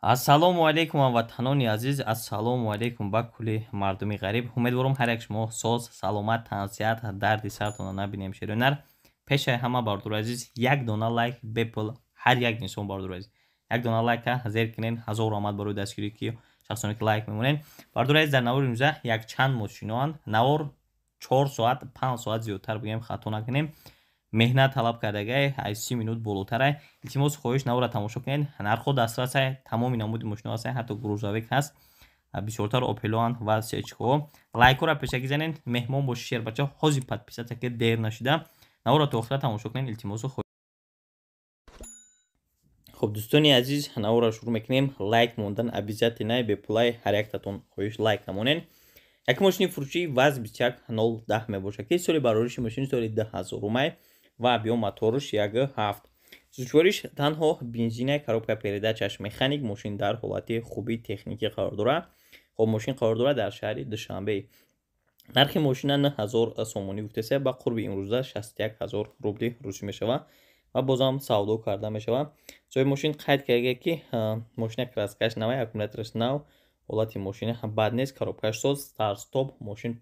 Ассалому алайкум, ҳамватанони азиз, ассалому алайкум ба кулли мардуми ғариб. Умедворам, ҳар як шумо соз, саломат, тансиҳат, дарди сартона набинем. Шерӯнар пешаи ҳама, бардори азиз, як дона лайк бепул ҳар як инсон. Бардори азиз, як дона лайка зер кунен. Ҳазор раҳмат барои дастгирӣ, ки шахсоне ки лайк мемонен. Бардори азиз, дар навори имрӯза якчанд мошиноанд. Навор 4 соат, 5 соат зиёдтар бигӯем, хато накунем, меҳнат талаб кардагай, аз 30 минут болотарай. Илтимосу хоҳиш, навора тамошо кунед. Нархҳо дастрасай, тамоми намуди мошино ҳастай, ҳатто грузовик ҳаст, бисёртар Опелоанд ва сечкаҳо. Лайкҳоро пешакӣ занед. Меҳмон боши, шербача, ҳозир подписаться ки дер нашуда, навора то охира тамошо кунед, илтимосу. Хуб, дӯстони азиз, навора шурӯъ мекунем. Лайк мондан обязательно, бепулай, ҳар яктатон хоҳиш, лайк намонед. Як мошини фурӯшӣ ВАЗ 21010 мебошад, ки соли барориши мошини соли 2000-умай ва объём моторш 1,7. Сӯзишвориш танҳо бензина, коробка передачаш механик. Мошин дар ҳолати хуби техникӣ қарор дорад. Хоб, мошин қарор дорад дар шаҳри Душанбе. Нархи мошина 9000 сомонӣ гуфтеса, ба қурби имрӯза 61 ҳазор рубли русӣ мешавад ва бозам савдо карда мешавад. Соҳиби мошин қайд карда, ки мошина краскаш навай, аккумулятораш нав, ҳолати мошина бад нест, коробкаш соз, старт стоп, мошин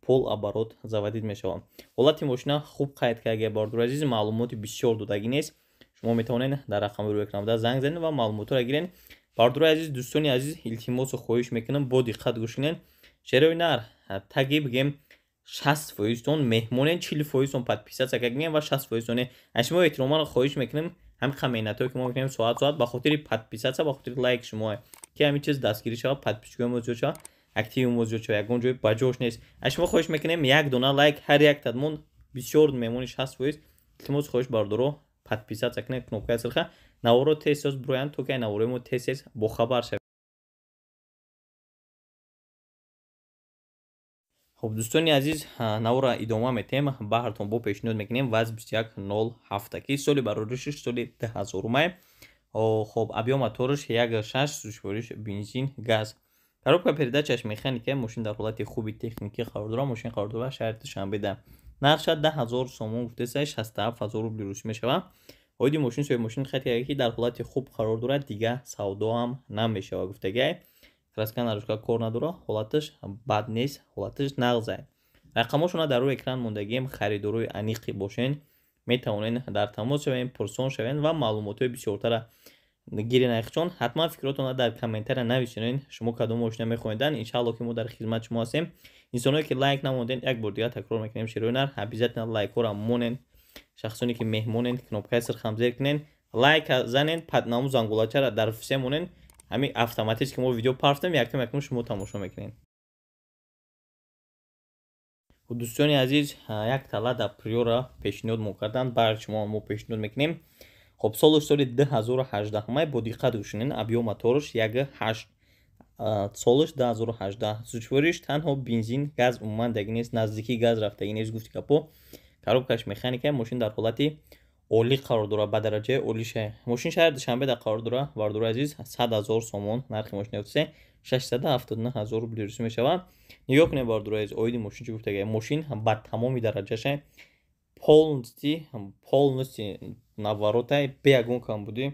полоборот заводить мешавад. Ҳолати мошина хуб қайд карда. Бардори азиз, маълумоти бисёр додагӣ нест. Шумо метавонед дар рақами рӯи экран занг занед ва маълумотро гиред. Бардори азиз, дӯстони азиз, илтимосу хоҳиш мекунам, бо диққат гӯш кунед. Шерои нар таги бигем, 60 фоизтон меҳмонен, 40 фоизтон подписаться кардем ва 60 фоизтоне. Аз шумо эҳтироман хоҳиш мекунем, ҳамин қа меҳнатҳое ки мо мекунем соат соат, ба хотири подписаться, ба хотири лайк шумо, ки ҳамин чиз дастгирӣ шавад, подписчикои мо зиёд шавад, активи мо зиёд шавад, ягон ҷои ба ҷош нест. Аз шумо хоҳиш мекунем, як дона лайк ҳар як тадмон бисёр мемони, 60%. Илтимос, хоҳиш, бардоро, подписаться кунед, кнопкаи сурха, наворо тез тез буроянд, то ки наворои мо тез тез бохабар шавед. Хуб, дӯстони азиз, навора идома метем. Баҳртон бо пешниҳод мекунем ВАЗ 2107, ки соли бароришиш соли 2000-умай. Хоб, объём моторш 1,6, сӯзишвориш бензин, газ, коробка передачаш механика. Мошин дар ҳолати хуби техникӣ қарор дорад. Мошин қарор дорад шаҳри Душанбеда. Нархша 10 000 сомон гуфтеса, 67 000 рубли русӣ мешавад. Оиди мошин соҳиби мошин қайд карда, ки дар ҳолати хуб қарор дорад, дига савдо ҳам намешавад гуфтагай. Краска наружка кор надорад, ҳолаташ бад нест, ҳолаташ нағзай. Рақамошона дар рӯи экран мондагием. Харидорои аниқи бошен, метавонед дар тамос шавем, пурсон шавем ва маълумотҳои бисёртара гирен. Айхчон, ҳатман фикротонро дар комментария нависонед, шумо кадом мошина мехоҳедан. Иншаалло, ки мо дар хизмати шумо ҳастем. Инсоное ки лайк намонден, як бор дигар такрор мекунем, шерои нар, обязательно лайкҳоро монен. Шахсоне ки меҳмонен, кнопкаи сирхам зер кунен, лайк занен, паднаму зангулачара дар все монен. Ҳамин автоматически мо видео парфтем, якум якум шумо тамошо мекунед. Дӯстони азиз, як Лада Приора пешниҳод мо карданд, баъд шумо мо пешниҳод мекунем. Хоб, солаш соли 2018-май, бо диққат гӯшунед. Объём моторш 1,8, солаш 2018, сӯзишвориш танҳо бензин, газ умуман даги нест, наздикии газ рафтагӣ нест, гуфти капо. Коробкаш механика. Мошин дар ҳолати олӣ қарор дорад, ба дараҷаи олиша. Мошин шаҳри Душанбеда қарор дорад. Бардори азиз, 100 000 сомон нархи мошин се, 679 000 рубли русӣ мешавад. Нигоҳ кунед, бардори азиз, оиди мошин чӣ гуфтага. Мошин ба тамоми дараҷаша, полностью наворотай, бе ягон камбудӣ,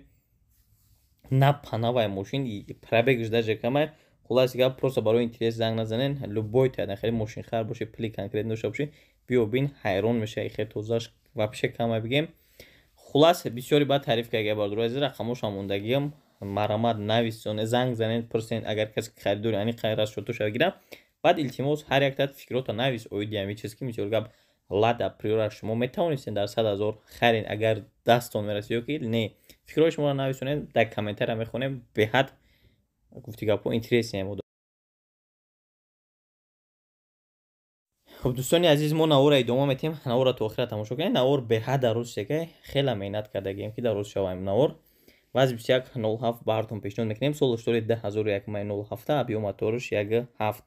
на панавай мошин, пробегш даже камай. Хулоси гап, просто барои интерес занг назанен. Любой тайна хеле мошинхар боши, пули конкрет дошта боши, биё бин, ҳайрон мешавӣ, хел тозаш вообще камай бигем. Хулас, бисёри баъд таъриф карда. Бардори азиз, рақамошам мондагиам, марамат нависоне, занг занед, пурсен, агар касе харидори ани қайр шотоша гира. Баъд, илтимос, ҳар яктат фикрота навис оиди ҳамин чиз, ки мисол гап, Лада Приора шумо метавонистед дар 100 000 харен, агар дастон мерасид ё ки не? Фикрҳои шуморо нависонед дар комментария, мехонем. Беҳад, гуфти гапҳо, интересный. Хуб, дӯстони азиз, мо навора идома метиҳем. Навора то охира тамошо кунед. Навор беҳад дар рӯз шека, хеле меҳнат кардагием, ки дар рӯз шаваем. Навор ВАЗ 2107 баҳартон пешниҳод мекунем. Солаш соли 2001 май 07, объём моторш 1,7.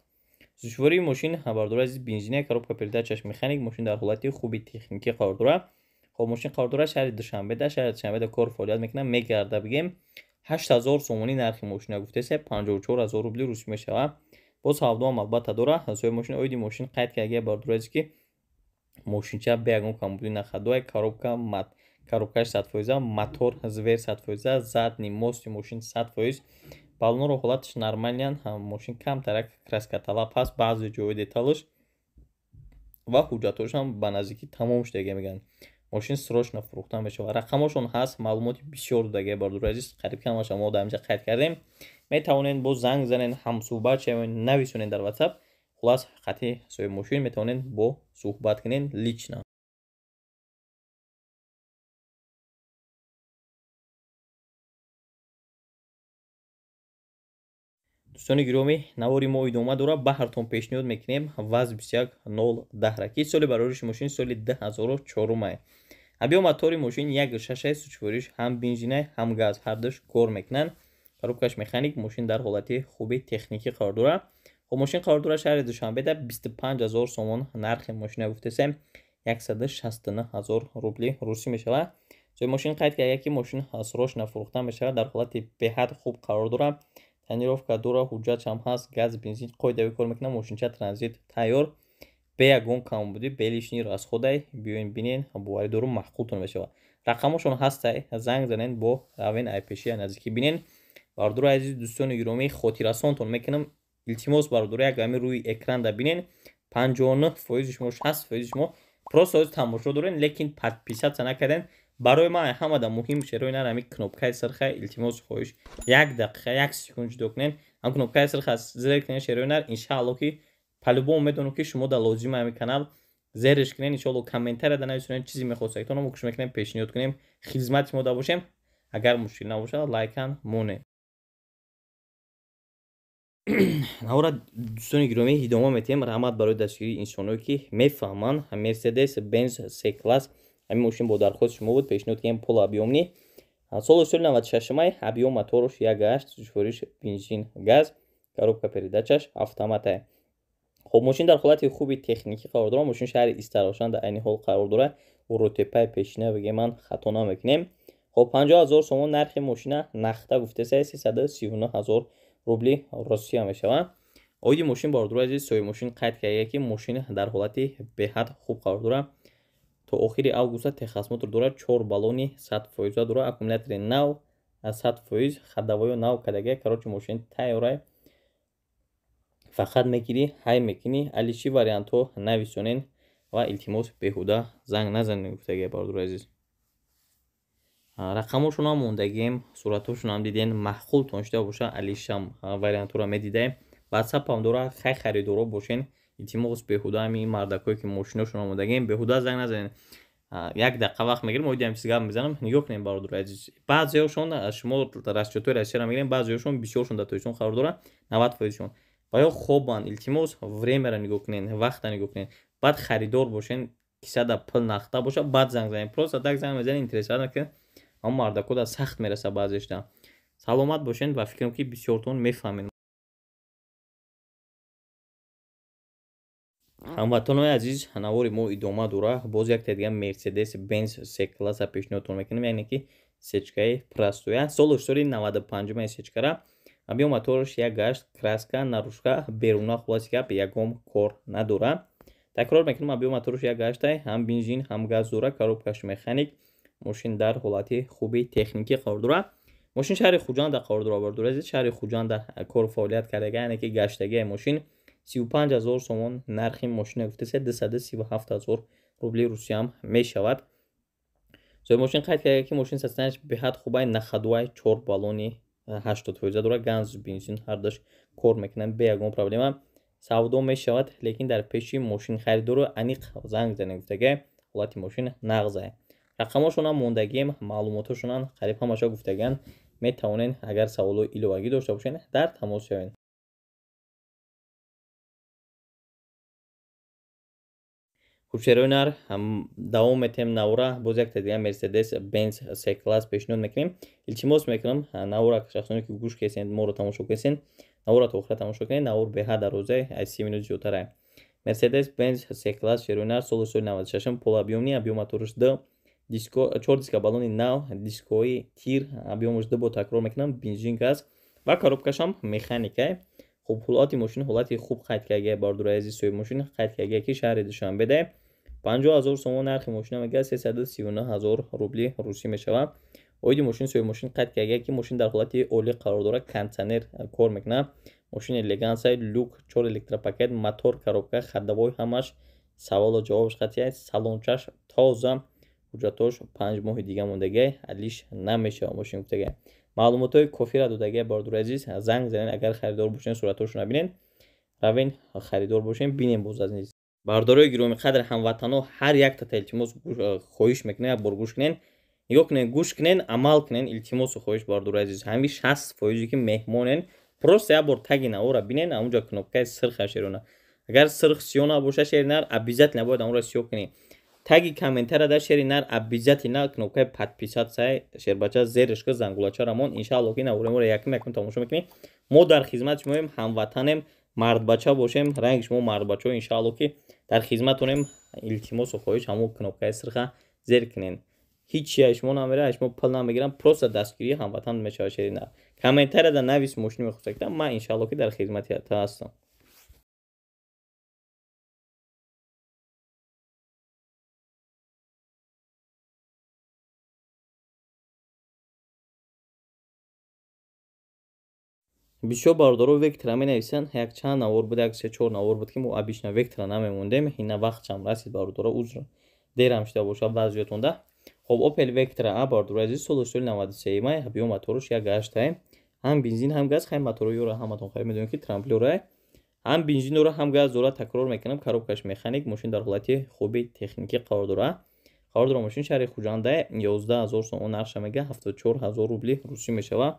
Сӯзишвории мошин, бардори азиз, бензина, коробка передачаш механик. Мошин дар ҳолати хуби техникӣ қарор дорад. Хоб, мошин қарор дорад шаҳри Душанбеда. Шаҳри Душанбеда кор фаъолият мекунад, мегарда бигем. 8000 сомонӣ нархи мошина гуфтеса, 54 000 рубли русӣ мешавад. Боз савдоам албатта дорад. Соҳиби мошин оиди мошин қайд карда, бардори азиз, ки мошинча бе ягон камбудӣ нахадуай, коробка мат. Коробкаш 100%, мотор зверь 100%, задний мости мошин 100%. Баллонро ҳолаташ нормалиян, мошин камтарак краскаталаб ҳаст баъзе ҷои деталаш ва ҳуҷҷатҳошам ба наздикӣ тамом шудага мегӯянд. Мошин срочно фурӯхта мешавад. Рақамошон ҳаст, маълумоти бисёр додага, бародари азиз, қариб ҳамаша мо дар инҷа қайд кардем. Метавонед боз занг занед, ҳамсӯҳбат шавед, нависонед дар WhatsApp. Хулас, хати соҳиби мошин метавонед бо суҳбат кунед лично. Дӯстони гиромӣ, навори мо идома дорад. Ба ҳартон пешниҳод мекунем ВАЗ 21010, ки соли барориши мошин соли 2004. Объём мотори мошин 1.6, сучвориш ҳам бензинай, ҳам газ, ҳардуш кор мекунанд. Коробкаш механик, мошин дар ҳолати хуби техникӣ қарор дорад. Хоб, мошин қарор дорад шаҳри Душанбеда, 25 000 сомон нархи мошина гуфтесем, 169 000 рубли русӣ мешавад. Соҳиби мошин қайд карда, ки мошин срочно фурӯхта мешавад, дар ҳолати беҳад хуб қарор дорад, тонировка дора, ҳуҷҷатшам ҳаст, газ, бензин қоидавӣ кор мекунад, мошинча транзит тайёр, бе ягон камбудӣ, бе лишний расходай. Биёен, бинен, боварӣ дорум, маъқултон мешавад. Рақамошон ҳастай, занг занен, бо равен айпеши наздикӣ бинен. Бародари азиз, дӯстони гиромӣ, хотиррасонтон мекунам, илтимос, бародари, як ҳамин рӯи экранда бинен, 59 фоизи шумо, 60 фоизи шумо просто ҳозир тамошо дорен, лекин подписаться накарден. Барои ман ҳамада муҳим, шерои нар, ҳамин кнопкаи сирха, илтимос, хоҳиш, як дақиқа, як секунд ҷудо кунен, ҳам кнопкаи сирха зер кунен, шерои нар. Иншаалло, ки по-любому медонам, ки шумо да лозима ҳамин канал, зериш кунен. Иншоалло, комментария да нависонен, чизе мехостагитон, мо кӯшиш мекунем пешниҳод кунем, хизмати мо да бошем. Агар мушкил набошад, лайкан монед. Навора, дӯстони гиромӣ, идома метиҳем. Раҳмат барои дастгирии инсоное, ки мефаҳманд. Мерседес Бенз С класс, ҳамин мошин бо дархости шумо буд, пешниҳод кардем, полуобъёмный, соли 96-май, объём моторш 1.8, сӯзишвориш бензин, газ, коробка передачаш автоматае. Хоб, мошин дар ҳолати хуби техникӣ қарор дорад. Мошин шаҳри Истаравшан дар айни ҳол қарор дорад, Уротепаи пешина бигем, ман хато намекунем. Хоб, 50 000 сомон нархи мошина нахта гуфтеса, 339 000 рубли Россия мешавад. Оиди мошин, бародари азиз, соҳиби мошин қайд карда, ки мошин дар ҳолати беҳад хуб қарор дорад, то охири августа техосмотр дорад, чор баллони 100 фоиза дорад, аккумулятори нав, 100 фоиз, ходовоё нав кардага. Короче, мошин тайёрай, фақат мегирӣ, ҳай мекунӣ. Аличи вариантҳо нависонен ва илтимос, беҳуда занг назанед гуфтага. Бародари азиз, рақамошонам мондагием, суратҳошонам диден, маъқултон шуда боша, алишам вариантҳоро медидаем. Ватсапам дора, хай харидоро бошен, илтимос, беҳуда ҳамин мардакое, ки мошиношон омодагием, беҳуда занг назанед. Як дақиқа вақт мегирем, оиди ҳам чиз гап мезанам. Нигоҳ кунем, бародари азиз, баъзеҳошон шумо расчётҳои Россияро мегирем, баъзеҳошон, бисёршон дар Тоҷикистон қарор доранд, 90 фоизшон ва ё хобанд. Илтимос, времяро нигоҳ кунед, вақта нигоҳ кунед, баъд харидор бошен, кисада пул нақда боша, баъд занг занед. Просто так занг мезанед, интересовать накунед, аммо мардакода сахт мераса баъзешда. Саломат бошед ва фикрам, ки бисёртон мефаҳмед. Ҳамватанои азиз, навори мо идома дора. Боз якта дига Мерседес Бенз С класса пешниҳодтон мекунем, яъне ки сечкаи простоя, солаш соли 95-ума, сечкара, объём моторш 1.8, краска наружка, беруна, хулоси гап, ягон кор надора. Такрор мекунем, объём моторш 1.8, ҳам бензин, ҳам газ дора, коробкаш механик, мошин дар ҳолати хуби техникӣ қарор дорад. Мошин шаҳри Хуҷанда қарор дорад, бародари азиз, шаҳри Хуҷанда кору фаъолият кардага, яъне ки гаштагии мошин. 35 000 сомон нархи мошина гуфтасе, 237 000 рубли русиям мешавад. Соҳиби мошин қайд карда, ки мошин состоянияш беҳад хубай, на ходовай, чор баллони 80 фоиза дорад, газ, бензин ҳардуш кор мекунанд, бе ягон проблема. Савдо мешавад, лекин дар пеши мошин харидоро аниқ занг занед гуфтага. Ҳолати мошин нағзае, рақамошонам мондагием, маълумотошонам қариб ҳамаша гуфтагиан. Метавонед, агар саволҳои иловагӣ дошта бошед, дар тамос шавед. Хуб, шерои нар, давом метиҳем навора. Боз якта дига Мерседес Бенз С класс пешниҳод мекунем. Илтимос мекунам, навора шахсоне, ки гӯш кесен, моро тамошо кесен, навора то охира тамошо кунед. Навор беҳад дароза, аз 30 минут зиёдтара. Мерседес Бенз С класс, шерои нар, соли 96, полуобъёмный, объём моторш д диско, чор диска баллони нав, дискои тир, объёмаш д, бо такрор мекунам, бензин, газ ва коробкашам механикае. Хуб, ҳолати мошин ҳолати хуб қайд кардагия, бародари азиз. Соҳиби мошин қайд кардагия, ки шаҳри Душанбеда 50 000 сомон нархи мошина мега 339 000 рубли русӣ мешавад. Оиди мошин соҳиби мошин қайд карда, ки мошин дар ҳолати олӣ қарор дорад, кондитсионер кор мекунад. Мошин элегансай, люк, 4 электропакет, мотор, коробка, ходовой ҳамаш саволу ҷавобаш қатъия, салончаш тоза, ҳуҷҷатош 5 моҳи дига мондагиай, алиш намешавад мошин гуфтагиай. Маълумотҳои кофира додагиай бародари азиз, занг занед агар харидор бошед, суратҳошро бинед, равен харидор бошед, бинем боз аз низ. Бародарои гиромиқадр ҳамватанҳо, ҳар яктата илтимос хоҳиш мекунем, як бор гӯш кунед, нигоҳ кунед, гӯш кунед, амал кунед, илтимосу хоҳиш бародари азиз. Ҳамин 60% ки меҳмонен, просто як бор таги навора бинед, ҳамунҷо кнопкаи сирха шерона. Агар сирх сиёҳ набошад шери нар, обязательно бояд онро сиёҳ кунӣ. Таги комментария дар шери нар обязательно кнопкаи подписаться шербача зериш ки зангулача рамон. Иншааллоҳ ки навори моро якум якум тамошо мекунӣ. Мо дар хизмати шумоем, ҳамватанем, мардбача бошем, ранги шумо мардбачао, иншааллоҳ ки дар хизматонем. Илтимосу хоҳиш, ҳамон кнопкаи сирха зер кунед. Ҳеҷ чиз шумо намера, шумо пул намегирам, просто дастгирии ҳамватан мешавад шери нар. Комментария дар навис мошини мехостагита, ман иншааллоҳ ки дар хизмати ҳастам. Бисёр бародаро Вектора менависанд, якчанд навор буд, як се-чор навор буд, ки мо обычно Вектора намемондем. Ина вақтшам расид бародаро, узр дерам шуда бошад баъзиётонда. Хоб, Opel Vectra А бародаро азиз, соли 93 май, объём моторш 1.8, ҳам бензин ҳам газ, хай мотори ёро ҳаматон хай медонед ки трамплёрай, ҳам бензин дора ҳам газ дора, такрор мекунам, коробкаш механик, мошин дар ҳолати хуби техникӣ қарор дора. Қарор дора мошин шаҳри Хуҷанда, 11 000 сомон нархша мега, 74 000 рубли русӣ мешавад.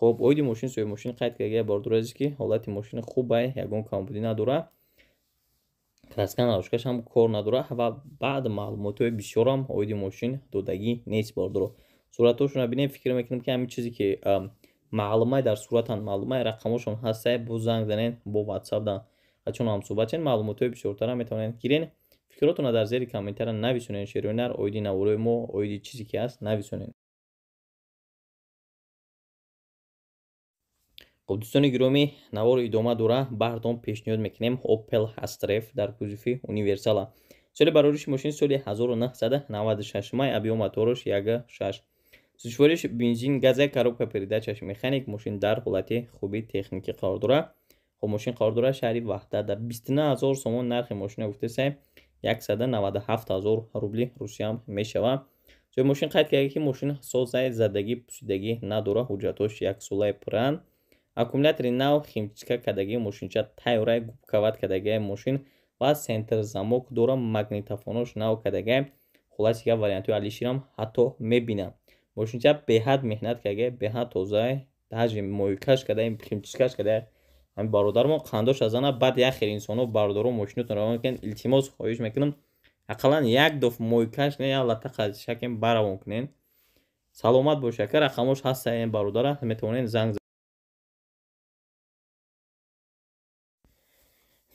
Хоб, оиди мошин соҳиби мошин қайд карда бародари азиз, ки ҳолати мошин хубай, ягон камбудӣ надора, краска нарушкаш ҳам кор надора ва баъд маълумотҳои бисёрам оиди мошин додагӣ нест бародаро. Суратҳошонро бинем, фикр мекунем ки ҳамин чизе ки маълумай дар суратан маълумай, рақамошон ҳастай, бо занг занед, бо WhatsApp да чун ҳамсӯҳбат шед, маълумотҳои бисёртара метавонед гирен. Фикротонро дар зери комментария нависонед, шерои нар оиди наворои мо, оиди чизе ки ҳаст нависонед. Хоб, дӯстони гиромӣ, навор идома дора, баҳртон пешниҳод мекунем Opel Astra F дар кузови универсала. Соли барориши мошин соли 1996 май, объём мотораш 1.6. Сӯзишвориш бензин, газа, коробка передачаш механик, мошин дар ҳолати хуби техникӣ қарор дора. Хоб, мошин қарор дора шаҳри Ваҳдат, дар 29 000 сомон нархи мошина гуфтесай, 197 000 рубли русиям мешавад. Соҳиби мошин қайд карда, ки мошин созай, задагӣ, пусидагӣ надора, ҳуҷҷатҳош яксолаи пурранд. Аккумулятори нав, химчистка кардагии мошинча тайёрай, губкават кардагиай мошин ва центр замок дора, магнитофонош нав кардагиай. Хулоси гап, вариантҳои алиширам ҳатто мебинам. Мошинча беҳад меҳнат кардагиай, беҳад тозаай, даже мойкаш кардай, химчисткаш кардай. Ҳамин бародармон қандош азана, баъд як хел инсонҳо бародаро мошинотон равон мекунанд, илтимос хоҳиш мекунам, ақаллан як доф мойкаш не, як лата шакем баравон кунед. Саломат бошед, ака, рақамош ҳаста ин бародара, метавонед занг.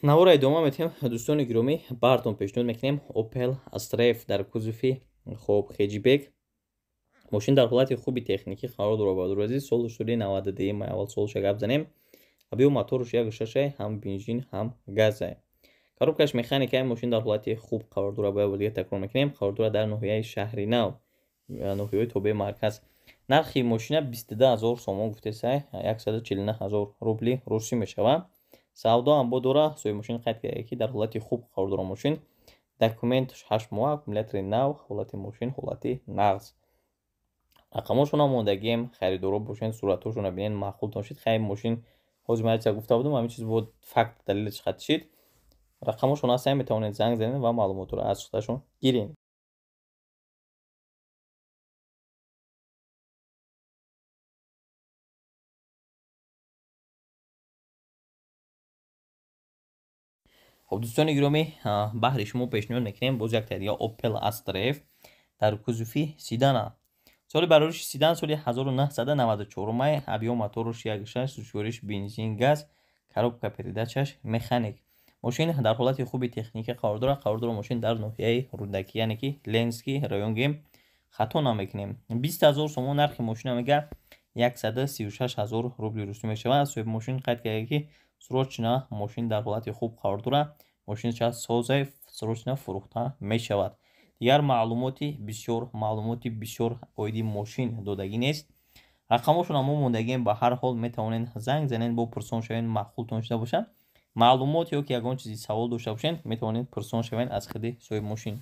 Навора идома метиҳем, дӯстони гиромӣ, баҳртон пешниҳод мекунем Opel Astra F дар кузови хоб хеджбек. Мошин дар ҳолати хуби техникӣ қарор дорад бародари азиз, соли 92 май, аввал солша гап занем. Объём моторш 1.6, ҳам бензин ҳам газай. Коробкаш механикай, мошин дар ҳолати хуб қарор дорад, бояд бор дига такрор мекунем, қарор дорад дар ноҳияи Шаҳри Нав, ноҳияи тобеи марказ. Нархи мошина 22 000 сомон гуфтесай, 149 000 рубли русӣ мешавад. Савдо ҳам бо дора, соҳиби мошин қайд карда, ки дар ҳолати хуб қарор дорад мошин. Документ 8 моҳ, аккумулятори нав, ҳолати мошин ҳолати нағз. Рақамошонам мондагием, харидоро бошед, суратҳошонро бинед, маъқултон шид. Хай мошин ҳозир ман чиз гуфта будам, ҳамин чиз бо факт далелаш хат шид. Рақамошон ҳастан, метавонед занг занед ва маълумотро аз худашон гиред. Хоб, дӯстони гиромӣ, баҳри шумо пешниҳод мекунем боз як дига Opel Astra F дар кузови седана. Соли барориши седан соли 1994 май, объём моторш 1.6, сӯзишвориш бензин, газ, коробка передачаш механик. Мошин дар ҳолати хуби техникӣ қарор дорад, қарор дорад мошин дар ноҳияи Рӯдакӣ, яъне ки Ленский район гем, хато намекунем. 20 000 сомон нархи мошина мега, 136 000 рубли русӣ мешавад. Соҳиби мошин қайд карда, ки срочно мошин дар ҳолати хуб қарор дорад. Мошинча созай, срочно фурӯхта мешавад. Дигар маълумоти бисёр оиди мошин додагӣ нест. Рақамошон мо мондагием. Ба ҳар ҳол метавонед занг занед, бо пурсон шавед, маъқултон шуда бошад маълумот ё ки ягон чизи савол дошта бошед, метавонед пурсон шавед аз худи соҳиби мошин.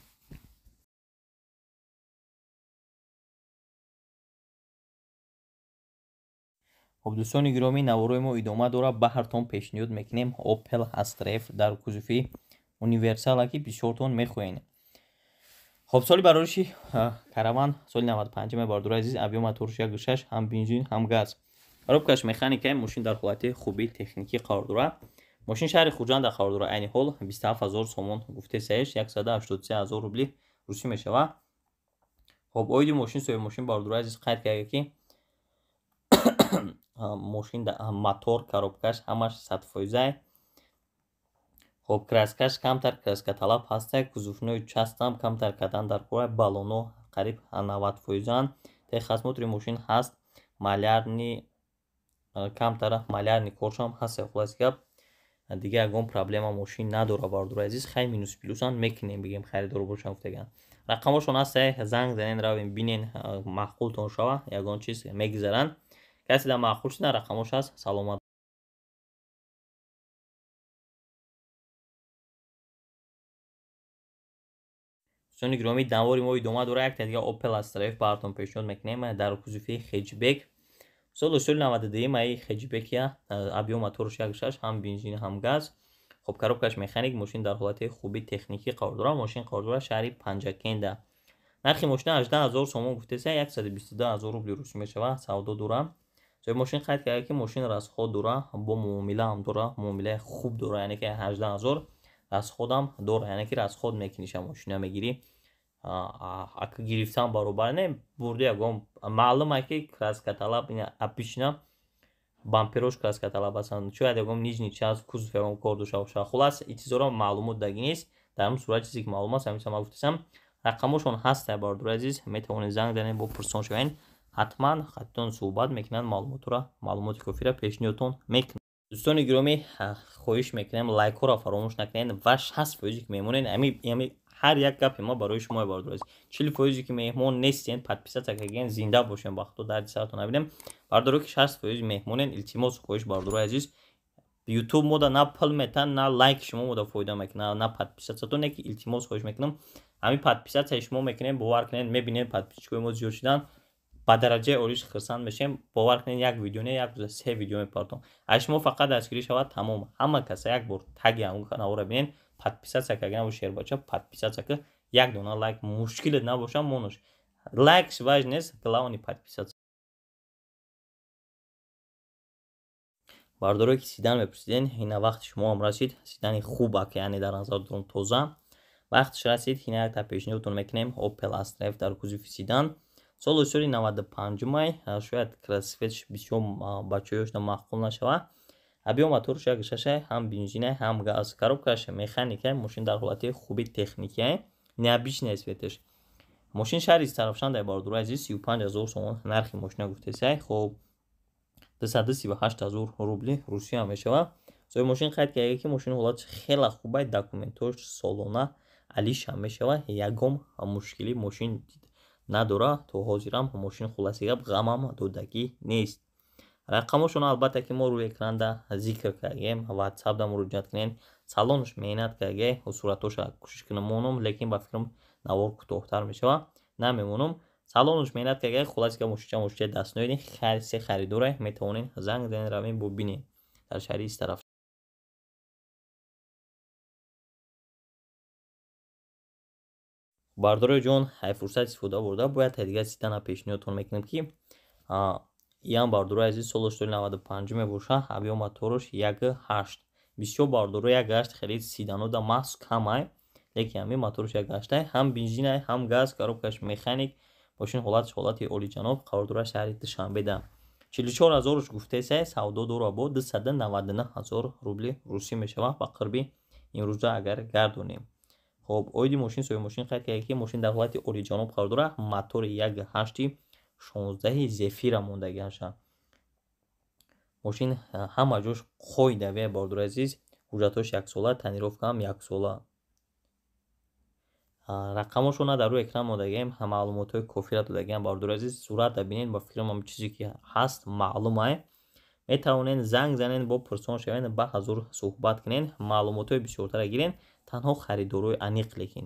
Хуб, дӯстони гиромӣ, наворои мо идома дорад. Ба ҳартон пешниҳод мекунем Opel Astra F дар кузови универсала, ки бисёртон мехоҳед. Хоб, соли барориши Караван соли 95 мебардори азиз, объём моторш 1,6, ҳам бензин, ҳам газ, коробкаш механика. Мошин дар ҳолати хуби техникӣ қарор дорад. Мошин шаҳри Хуҷанда қарор дорад. Айни ҳол 27 ҳазор сомон гуфтесаеш, 183 ҳазор рубли русӣ мешавад. Хоб, оиди мошин соҳиби мошин, бародари азиз, қайд карда, ки мошин мотор, коробкаш ҳамаш 100%. Хоб, краскаш камтар краскаталаб ҳаста, кузовной частам камтар кардан дар кора, баллоно қариб 90%анд, техосмотри мошин ҳаст, малярный камтар малярный коршам ҳаст. Хулоси гап, дигар ягон проблема мошин надорад, бародари азиз. Хай, минус плюсан мекунем, бигем, харидор бошам гуфтаган. Рақамошон ҳаста, занг занен, равем, бинен, маъқултон шава, ягон чиз мегузаранд. Касе дар маъқул шуда, рақамош ҳаст. Саломат. Дӯстони гиромӣ, навори мо идома дорад. Якта дига Opel Astra F баратон пешниҳод мекунем дар кузови хэтчбек. Соли 92 аи хэтчбекия, объём моторш 1,6, ҳам бензин, ҳам газ. Хоб, коробкаш механик. Мошин дар ҳолати хуби техникӣ қарор дорад. Мошин қарор дорад шаҳри Панҷакенда. Нархи мошина 18 ҳазор сомон гуфтеса, 122 ҳазор рубли русӣ мешавад. Савдо дорад. Соҳиби мошин қайд карда, ки мошин расход дора, бо муомилаам дора, муомилаи хуб дора, яъне ки 18 ҳазор расходам дора, яъне ки расход мекуниша, мошина мегирӣ, ака гирифтан баробар не бурди. Ягон маълума, ки краскаталаб обычно бамперош краскаталаб ҳастанд, шояд ягон нижний часть кузов ягон кор дошта бошад. Хулас, итизоро маълумот дагӣ нест. Дар ҳамин сурат чизе ки маълум аст, ҳамин ма гуфтасам. Рақамошон ҳаста, бародари азиз, метавонед занг занед, бо пурсон шавед. Ҳатман хаттон суҳбат мекунанд, маълумотро, маълумоти кофиро пешниҳодтон мекунанд. Дӯстони гиромӣ, хоҳиш мекунем, лайкҳоро фаромӯш накунед ва 60%-е ки мемонед, ами ҳар як гапи ма барои шумо, бародари азиз. 40%-е ки меҳмон нестен, подписаться кардем, зинда бошем, ба худо дарди саратон набинем. Бародаро, ки 60% меҳмонен, илтимос, хоҳиш, бародарои азиз, Ютуб мода на пул метан, на лайк шумо мода фоида мекунад, на подписатсиятон. Ки илтимос, хоҳиш мекунам, ҳамин подписатсияи шумо мекунем, бовар кунед, мебинем, подписчикои мо зиёд шудан, ба дараҷаи олиш хурсанд мешем. Бовар кунед, як видео не, як рӯза се видео мепартом. Аз шумо фақат дастгирӣ шавад, тамом. Ҳама каса як бор таги навора бинен, подписаться кардан, шербача, подписаться ка, як дона лайк мушкиле набоша, монуш. Лайк важно нест, главный подписаться. Бардорое ки седан мепурсиден, ина вақти шумоам расид. Седани хубак, яъне дар назар дорум тоза, вақтиш расид. Ина якта пешниҳодтон мекунем Opel Astra F дар кузови седан, соли 95 май. Шояд красиветш бисёр бачаёшна маъқул нашавад. Объём моторш 1,6, ҳам бензина, ҳам газ, коробкаш механика. Мошин дар ҳолати хуби техникия, необычный цветаш. Мошин шаҳри Истаравшан, бародари азиз. 35 ҳазор сомон нархи мошина гуфтесай. Хоб, 238 ҳазор рубли Русия мешавад. Соҳиби мошин қайд карда, ки мошин ҳолаташ хеле хубай, документош солона алиша мешавад, ягон мушкилӣ мошин надорад. То ҳозирам мошин, хулоси гап, ғамам додагӣ нест. Рақамошон албатта ки мо рӯи экранда зикр кардем, Ватсапда муроҷиат кунед. Салонш меҳнат карда, суратоша кӯшиш кунам монум, лекин ба фикрам навор кӯтоҳтар мешавад, намемонам. Салонш меҳнат карда. Хулоси гап, мошинча мошинчаи дастноиди се харидоре, метавонед занг занед, равем, бубинед дар шаҳри Истараф. Бардорои ҷон, ҳай фурсат истифода бурда, бояд дигар седана пешниҳодтон мекунем, ки иам, бардорои азиз, солаш соли 95 мебошад, объём моторш 1,8. Бисёр бардоро 1,8 хеле седанода маҳз камай, лекин ҳамин моторш 1,8, ҳам бензинай, ҳам газ, коробкаш механик. Мошин ҳолаташ ҳолати олиҷаноб, қарор дорад шаҳри Душанбеда. 44 ҳазорш гуфтесай, савдо дора, бо 299 ҳазор рубли русӣ мешавад ба қирби имрӯза агар гардонем. Хоб, оиди мошин соҳиби мошин қайд кард, ки мошин дар ҳолати олиҷаноб қарор дорад, мотори 1,8-и 16 Зефира мондагиаша. Мошин ҳама ҷош қоидавия, бародари азиз. Ҳуҷҷатҳош яксола, тонировка ҳам яксола. Рақамошона дар рӯи экран модагием, маълумотҳои кофиро додагиам, бародари азиз. Сурата бинед, ба фикрам ҳам чизе ки ҳаст маълумае. Метавонед занг занед, бо пурсон шавед, ба ҳазур суҳбат кунед, маълумотҳои бисёртара гиред, танҳо харидорои аниқ. Лекин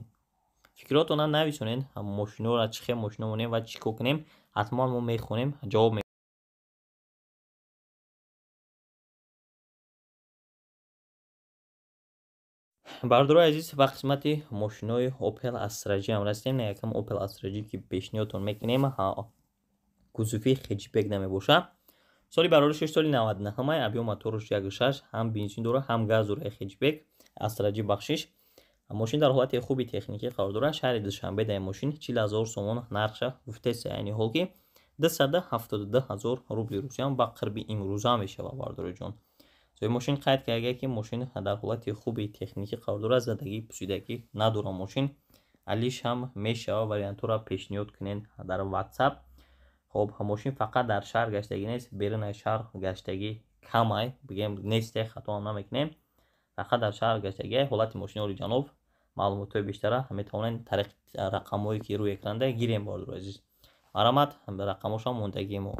фикротона нависонед, мошинора чӣ хел мошино монем ва чӣ кор кунем, ҳатман мо мехонем, ҷавоб. Бародарои азиз, ба қисмати мошинои Opel Astra G ҳам расидем. Якам Opel Astra G ки пешниҳодтон мекунем, кузови хетчбек намебошад. Соли бароришаш соли 99, объём мотораш 1.6, ҳам бензин дорад, ҳам газ дорад, хетчбек Astra G, бахшиш. Мошин дар ҳолати хуби техникӣ қарор дорад. Шаҳри Душанбе дар мошин 40 000 сомон нархша гуфтеса, яъне ҳол ки 272 000 рубли русиям ба қирби имрӯза мешавад, бародароҷон. Соҳиби мошин қайд карда, ки мошин дар ҳолати хуби техникӣ қарор дорад, задагӣ, пусидагӣ надорад мошин. Алиш ҳам мешавад, вариантҳоро пешниҳод кунед дар WhatsApp. Хоб, мошин фақат дар шаҳр гаштагӣ нест, берун аз шаҳр гаштагӣ камай, бигем несте, хато ҳам намекунем. Фақат дар шаҳр гаштагӣ. Ҳолати мошини олиҷаноб, маълумотҳои бештара метавонед тариқи рақамҳое ки рӯи экранда гирем, бародари азиз. Марҳамат, рақамҳошам мондагии мо.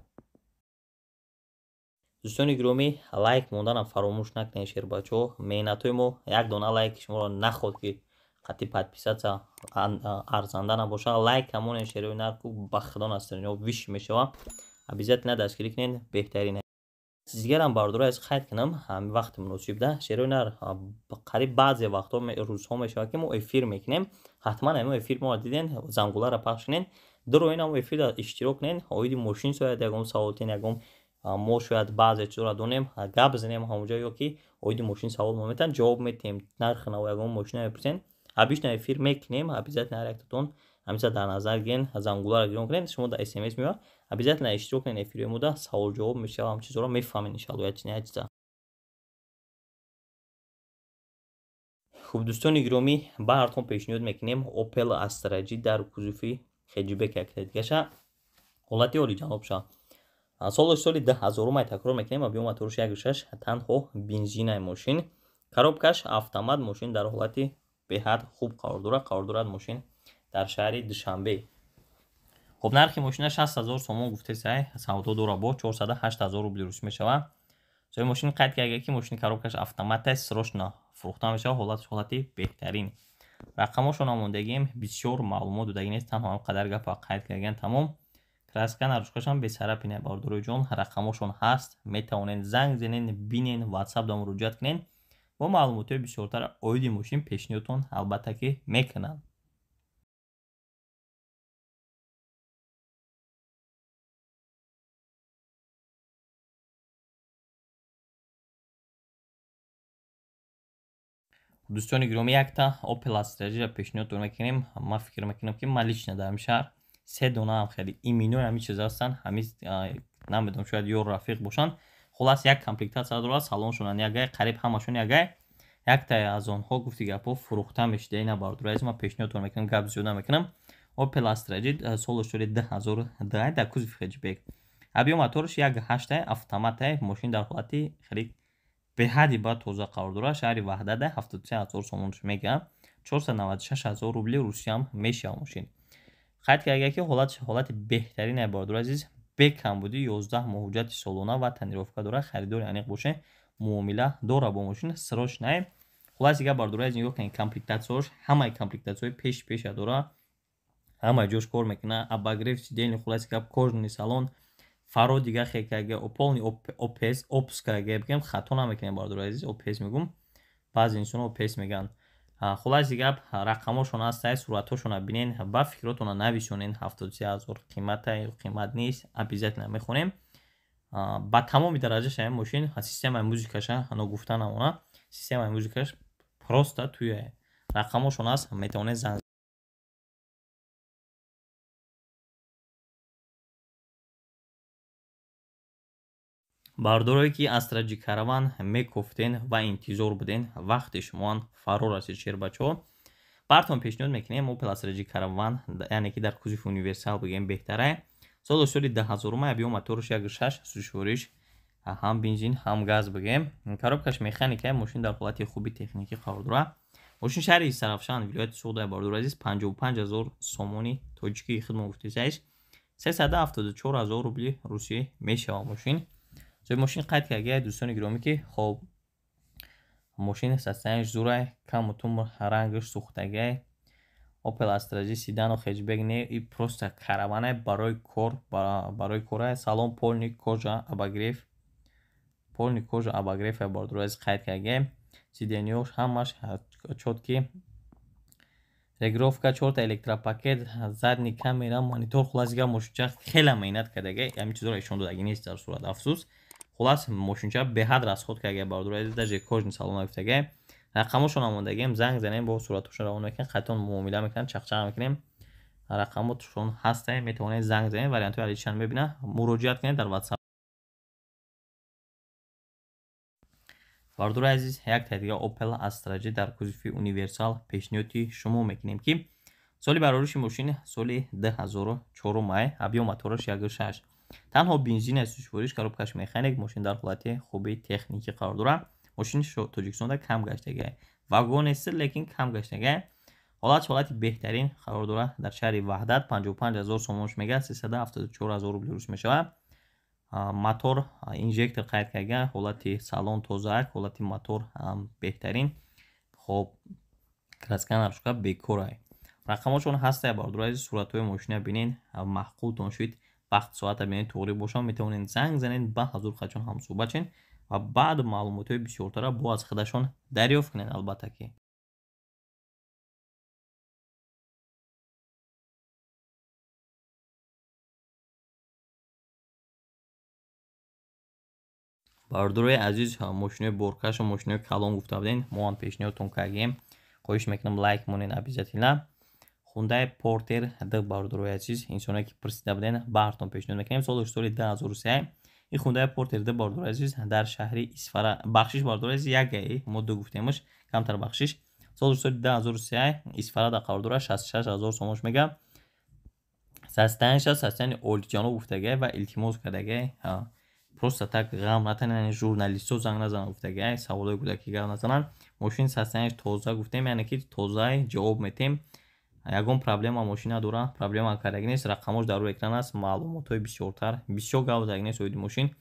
Дӯстони гиромӣ, лайк монданам фаромӯш накунед, шербачаҳо. Меҳнатҳои мо як дона лайк шуморо наход ки қатъи подписаться арзанда набошад. Лайк ҳамоне, шерои нарку ба худо настроение выше мешавад. Обязательно дастгирӣ кунед, беҳтарин. Дигарам, бародаро, аз қайд кунам, ҳамин вақти муносибда, шерои нар, қариб баъзе вақтҳо, рӯзҳо мешавад, ки мо эфир мекунем. Ҳатман ҳамин эфир моро диден, зангуларо пахш кунед, дуроин ҳамо эфир иштирок кунед. Оиди мошин шояд ягон саволтен, ягон мо шояд баъзе чизоро донем, гап занем ҳамонҷо, ё ки оиди мошин савол мо метавон ҷавоб метиҳем, нархи наво ягон мошина мепурсен. Обычно эфир мекунем, обязательно ҳар яктатон ҳамиса дар назар гирен, зангуларо гирон кунед, шумо дар смс меояд. Обязательно иштирок кунед эфири мода, савол ҷавоб мешава, ҳам чизоро мефаҳмед, иншалло, як чиз, як чиза. Хуб, дӯстони гиромӣ, ба ҳартон пешниҳод мекунем Opel Astra G дар кузови хетчбек, якдигаша, ҳолати олиҷанобша. Солаш соли 2000-умай, такрор мекунем, объём мотораш 1.6, танҳо бензинаи мошин, коробкаш автомат. Мошин дар ҳолати беҳад хуб қарор дорад, қарор дорад мошин дар шаҳри Душанбе. Хуб, нархи мошина 60 000 сомон гуфтесай, савдо дора, бо 408 000 рубли русӣ мешавад. Соҳиби мошин қайд карда, ки мошини коробкаш автомат аст, срочно фурӯхта мешавад, ҳолаташ ҳолати беҳтарин. Рақамҳошон мондагием, бисёр маълумот додагӣ нест, танҳо ҳам қадар гапа қайд кардан, тамом. Краска нарушкашам бесарапина, бародарои ҷон. Рақамҳошон ҳаст, метавонед занг занед, бинед, WhatsApp да муроҷиат кунед, бо маълумотҳои бисёртар оиди мошин пешниҳодтон албатта ки мекунанд. Дӯстони гиромӣ, якта Opel Astra G пешниҳодтон мекунем. Ман фикр мекунам, ки ман лично дар ҳамин шаҳр се дона ҳам хеле иминои ҳамин чиз ҳастанд. Ҳамин намедонам, шояд ё рафиқ бошанд. Хулас, як комплектация дорад, салоншонан ягай, қариб ҳамашон ягай. Яктае аз онҳо, гуфти гапҳо, фурӯхта мешуда. Ина, бародари азиз, ман пешниҳодтон мекунам, гап зиёд намекунам. Opel Astra G солаш соли 2002, дар кузови хетчбек, объём мотораш 1.8, автоматай. Мошин дар ҳолати хеле беҳади бад тоза қарор дорад. Шаҳри Ваҳдада 73 000 сомонш мегӯяд, 496 000 рубли русиям мешавад. Мошин қайд карда, ки ҳолати беҳтарин, бародари азиз, бекамбудӣ, 11 моҳ ҳуҷҷати солона ва тонировка дорад. Харидори аниқ боше, муомила дора бо мошин, срочно. Хулас дигар, бародари азиз, нигоҳ кунед комплектатсияҳош, ҳамаи комплектатсияҳои пеши пеша дорад, ҳамаи ҷош кор мекунад, обогрев сидений, хуласи гап, кожаный салон, фаро дигар хекага, полный опс опс карга, бигем, хато намекунем, бародари азиз, опс мегум, баъзе инсонҳо опс мегӯянд. Хуласи гап, рақамҳошон ҳастай, суратҳошонро бинен ба фикротонро нависонен. 73 000 қимата ё қимат нест, обязательно мехонем. Ба тамоми дараҷаша ҳамин мошин, системаи музикаша ногуфта намона, системаи музикаш просто туя. Рақамҳошон ҳаст, метавонед занг. Бардорое ки Astra G Caravan мекофтен ва интизор буден, вақти шумоан фаро расид, шербачаҳо. Бартон пешниҳод мекунем Opel Astra G Caravan, яъне ки дар кузови универсал бигем беҳтара. Соли 2000-ума, объём мотораш 1.6, сӯзишвориш Ҳам бензин, ҳам газ бигем. Коробкаш механика, мошин дар ҳолати хуби техникӣ қарор дорад. Мошин шаҳри Истаравшан, вилояти Суғд, бародари азиз, 55 000 сомони тоҷикии хидмат гуфтесаиш 374 000 рубли русӣ мешавад мошин. Соҳиби мошин қайд карда, дӯстони гиромӣ, ки хоб мошин состоянияш зурай, каму тум рангаш сӯхтагай. Opel Astra G седану хэтчбек не, и просто караванай барои кор, барои кора. Салон полный кожа, обогрев, полный кожа, обогрев, бародари азиз, қайд карда. Сиденьёш ҳамаш чёткий, регулировка, чорта электропакет, задний камера, монитор. Хулас дигар мошинча хеле меҳнат кардага, ҳамин чизоро ишон додагӣ нест дар сурат, афсӯс. Хулас мошинча беҳад расход карда, бародари азиз, даже кожаный салон гуфтага. Рақамошон омодагем, занг занем, бо суратошон равон мекунем, қатъан муомила мекунем, чақчақ мекунем. Рақамотшон ҳаста, метавонед занг занед, вариантҳои алишан мебина, муроҷиат кунед дар WhatsApp. Бародари азиз, як та дига Opel Astra G дар кузови универсал пешниҳоди шумо мекунем, ки соли барориши мошин соли 2004 май, объём мотораш 1.6, танҳо бензин аст, сӯзишвориш, коробкаш механик, мошин дар ҳолати хуби техникӣ қарор дорад. Мошини Тоҷикистонда кам гаштагай, вагон нест, лекин кам гаштагай. Ҳолати беҳтарин қарор дорад дар шаҳри Ваҳдат, 55 000 сомонш мега, 374 000 рубли рус мешавад. Мотор инжектор қайд карда, ҳолати салон тозаак, ҳолати мотор беҳтарин. Хоб, краска нарушка бекорай. Рақамошон ҳастая, бародари азиз, суратҳои мошина бинед, маъқултон шуд, вақт соата бинед, туғрӣ бошад, метавонед занг занед, ба ҳазур қачон ҳамсӯҳбат шед ва баъд маълумотҳои бисёртара бо аз худашон дарёфт кунед, албатта ки. Бародарои азиз, мошинои боркашу мошинои калон гуфта будем, мо ҳам пешниҳодтон кардем. Хоҳиш мекунам, лайк монед обязательно. Хундай Портер д, бародарои азиз, инсоное ки пурсида буден, баҳртон пешниҳод мекунем. Соли 2003 ин Хундай Портер д, бародарои азиз, дар шаҳри Исфара. Бахшиш, бародарои азиз, як гаи мо ду гуфтемш, камтар бахшиш. Соли 2003 Исфара дар қарор дорад, 66 000 сомонш мега. Состоянияш состояние олиҷаноб гуфтагай ва илтимос кардагай, просто так ғам натананд, журналистҳо занг назананд гуфтагай, саволҳои гудаки гап назананд. Мошин состоянияш тоза гуфтем, яъне ки тозаи ҷавоб метем, ягон проблема мошин надора, проблема кардагӣ нест. Рақамош дар рӯи экран аст, маълумотҳои бисёртар, бисёр гап задагӣ нест оиди мошин,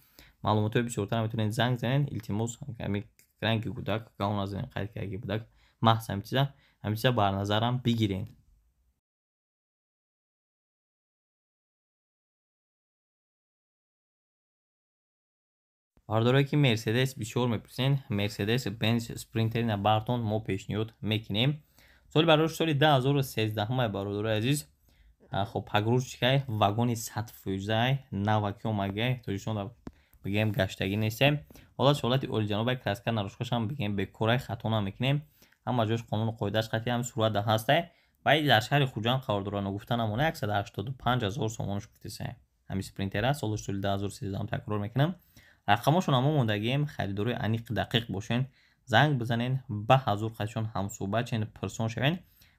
маълумотҳои бисёртар метавонед занг занед. Илтимос, ранги гудак гав назанед, қайд кардаги будак, маҳз ҳамин чиза бар назарам бигиред. Бародарое ки Мерседес бисёр мепурсен, Мерседес Бенз Спринтери на бартон мо пешниҳод мекунем. Соли барош соли 2013 май, бародарои азиз. Хоб, погрузчикай, вагони 100%-ай, наваки омагай, Тоҷикистон бигем гаштагӣ нестем. Ҳолати олиҷанобай, краска нарушкашам бигем бекорай, хато намекунем. Ҳама ҷош қонуну қоидааш қатъи ҳам сурат ҳастай. Ва дар шаҳри Хуҷанд қарор дорад, ногуфта намона, 185 000 сомонаш гуфтесай. Ҳамин Спринтера соли 2013 такрор мекунам. Рақамошон ҳамо мондагием, харидорои аниқ дақиқ бошен, занг бизанед, ба ҳазур қачон ҳамсӯҳбат шен, пурсон шавен,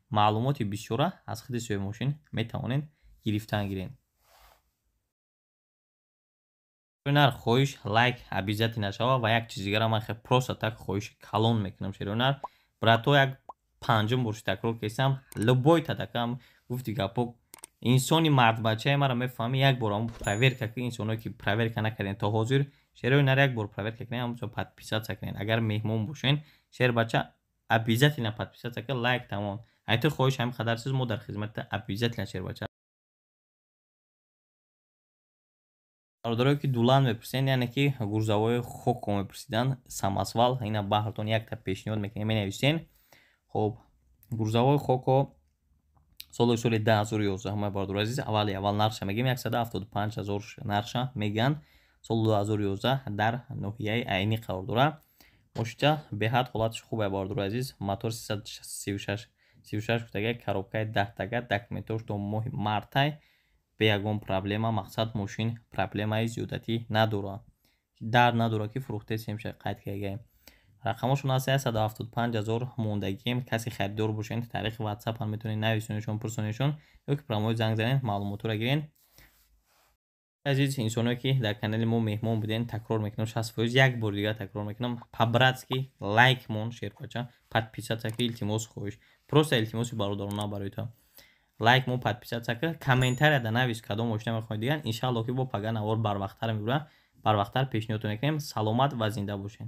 маълумоти бисёра аз худи соҳиби мошин метавонед гирифтан гиред. Нарх хоҳиш лайк обязательно шава. Ва як чиз дигара ман хеле просто так хоҳиши калон мекунам, шеронар брато, як панҷум борши такрор кесам, любой тадакам гуфти гапо, инсони мардбачаи мара мефаҳми, як бор ҳамн проверка ки инсоное ки проверка накардем то ҳозир, шерои нар як бор проверка кунед, ҳамчо подписаться кунед. Агар меҳмон бошен, шербача, обязательно подписаться кунед, лайк, тамом. Айти хоҳиш ҳамин қадар чиз, мо дар хизмати обязательно, шербача. Бародарое ки дулан мепурсен, яъне ки грузовой хоко мепурсидан, самосвал, ина баҳртон якта пешниҳод мекунем, менависен. Хоб, грузовой хоко соли 2011 ма, бародари азиз, аввали аввал нархша мегӯем, 175 000 нархша мегӯянд. Соли 2011 дар ноҳияи Айнӣ қарор дорад. Мошинча беҳад ҳолаташ хуб, бародари азиз, мотор 336 36 гуфтага, коробкаи даҳтага, документош то моҳи мартай, бе ягон проблема. Мақсад, мошин проблемаи зиёдатӣ надорад, дард надорад ки фурӯхтесемша, қайд кардаем. Рақамошон аст, 175 000 мондагием. Касе харидор бошед, тариқи WhatsApp ҳам метавонед нависонедшон, пурсонедшон ё ки прямой занг занед, маълумотҳоро гиред. Азиз инсоное, ки дар канали мо меҳмон буден, такрор мекунам, 60%, як бор дигар такрор мекунам: по-братски лайк мон, шербача, подписаться ки, илтимос, хоҳиш, просто илтимоси бародарона барои то. Лайк мон, подписаться ки, комментария да навис, кадом мошина мехоҳед дигар. Иншаалло, ки бо пага навор барвақттар мебурам, барвақттар пешниҳодтон мекунем. Саломат ва зинда бошед.